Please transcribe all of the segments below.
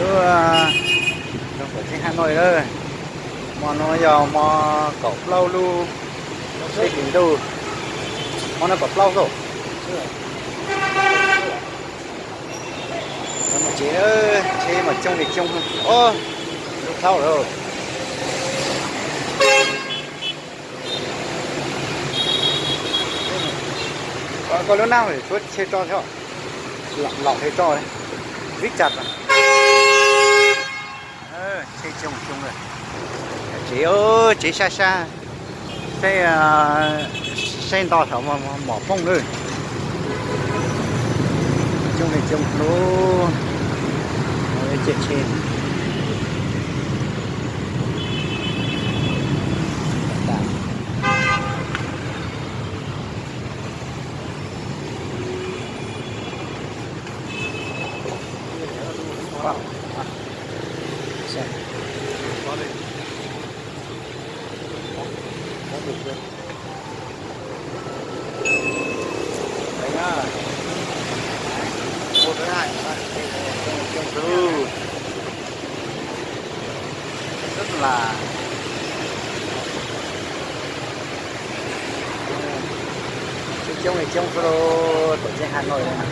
Lub, ah, rau tom tsev Hà Nội na. Hmo no yog hmo kaum plaub lub, teb hlis ntuj, hmo no kaum plaub xwb. Mus tsev, tsheb mas coob li coob, o, lub thaub lawm. Koj lub nab tshuav tsheb tso thiab, laus tsheb tso, vib cas. Tsheb coob coob lawm. Tsev, tsev sab sab, saib, saib nto saum mom poob lawm. Coob li coob lawm. Ciam tsheb. Rất là coob li coob xwb lauj, tom tsev Hà Nội na.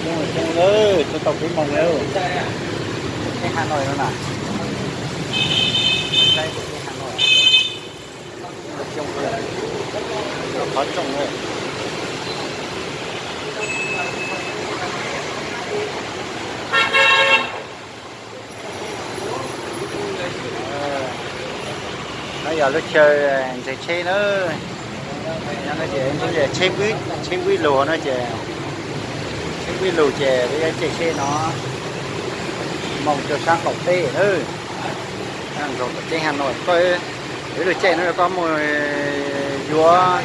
Coob li coob lawm, tuaj tau peb moos lawm. Tsev Hà Nội no na. Saib tsev Hà Nội. Coob lawm, qhov rooj lawm. No yog lub chaw ntses tsheb na. Ces tsheb, tsheb npib lug no ces, tsheb npib lug ces peb yuav caij tsheb no mus rau sab qaum teb na. Nkaus tom tsev Hà Nội koj, ib lub caij no koj mus yuav,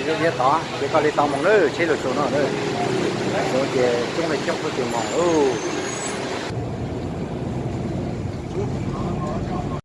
yuav liab tod ces koj li tau mus na, tsheb lug txug no na. Txug ces coob li coob kuj tsis mus lauj.